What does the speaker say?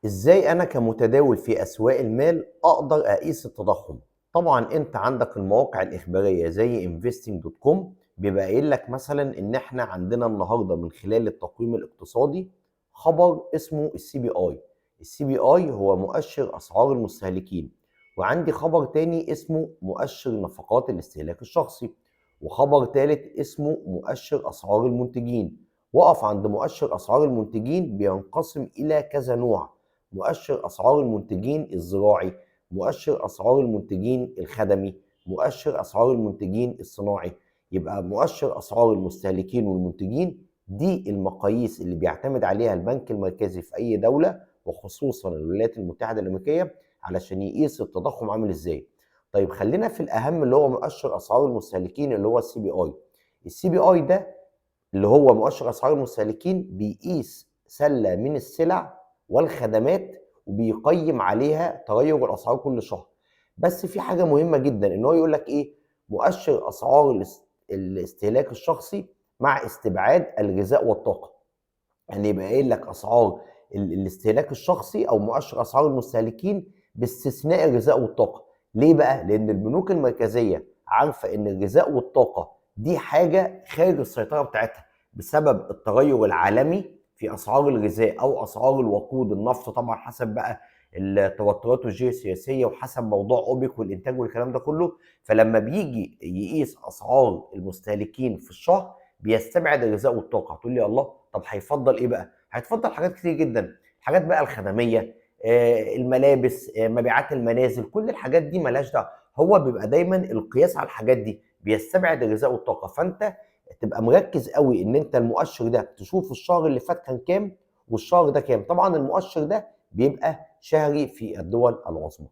ازاي انا كمتداول في اسواق المال اقدر اقيس التضخم؟ طبعا انت عندك المواقع الاخبارية زي investing.com بيبقى قايل لك مثلا ان احنا عندنا النهارده من خلال التقويم الاقتصادي خبر اسمه السي بي اي. السي بي اي هو مؤشر اسعار المستهلكين، وعندي خبر تاني اسمه مؤشر نفقات الاستهلاك الشخصي، وخبر تالت اسمه مؤشر اسعار المنتجين. وقف عند مؤشر اسعار المنتجين، بينقسم الى كذا نوع: مؤشر اسعار المنتجين الزراعي، مؤشر اسعار المنتجين الخدمي، مؤشر اسعار المنتجين الصناعي. يبقى مؤشر اسعار المستهلكين والمنتجين دي المقاييس اللي بيعتمد عليها البنك المركزي في اي دولة، وخصوصا الولايات المتحدة الامريكية، علشان يقيس التضخم عامل ازاي. طيب خلينا في الاهم اللي هو مؤشر اسعار المستهلكين اللي هو السي بي اي. السي بي اي ده اللي هو مؤشر اسعار المستهلكين بيقيس سلة من السلع والخدمات وبيقيم عليها تغير الاسعار كل شهر. بس في حاجة مهمة جدا، ان هو يقول لك ايه؟ مؤشر اسعار الاستهلاك الشخصي مع استبعاد الغذاء والطاقة. يعني يبقى قايل لك اسعار الاستهلاك الشخصي او مؤشر اسعار المستهلكين باستثناء الغذاء والطاقة. ليه بقى؟ لان البنوك المركزية عارفه ان الغذاء والطاقة دي حاجة خارج السيطرة بتاعتها بسبب التغير العالمي في اسعار الغذاء او اسعار الوقود، النفط طبعا حسب بقى التوترات الجيوسياسية وحسب موضوع اوبك والانتاج والكلام ده كله. فلما بيجي يقيس اسعار المستهلكين في الشهر بيستبعد الغذاء والطاقة. هتقول لي الله، طب هيفضل ايه بقى؟ هيتفضل حاجات كتير جدا، حاجات بقى الخدميه، الملابس، مبيعات المنازل، كل الحاجات دي ملهاش دعوه. هو بيبقى دايما القياس على الحاجات دي، بيستبعد الغذاء والطاقة. فانت تبقى مركز قوي ان انت المؤشر ده تشوف الشهر اللي فات كان كام والشهر ده كام. طبعا المؤشر ده بيبقى شهري في الدول العظمى.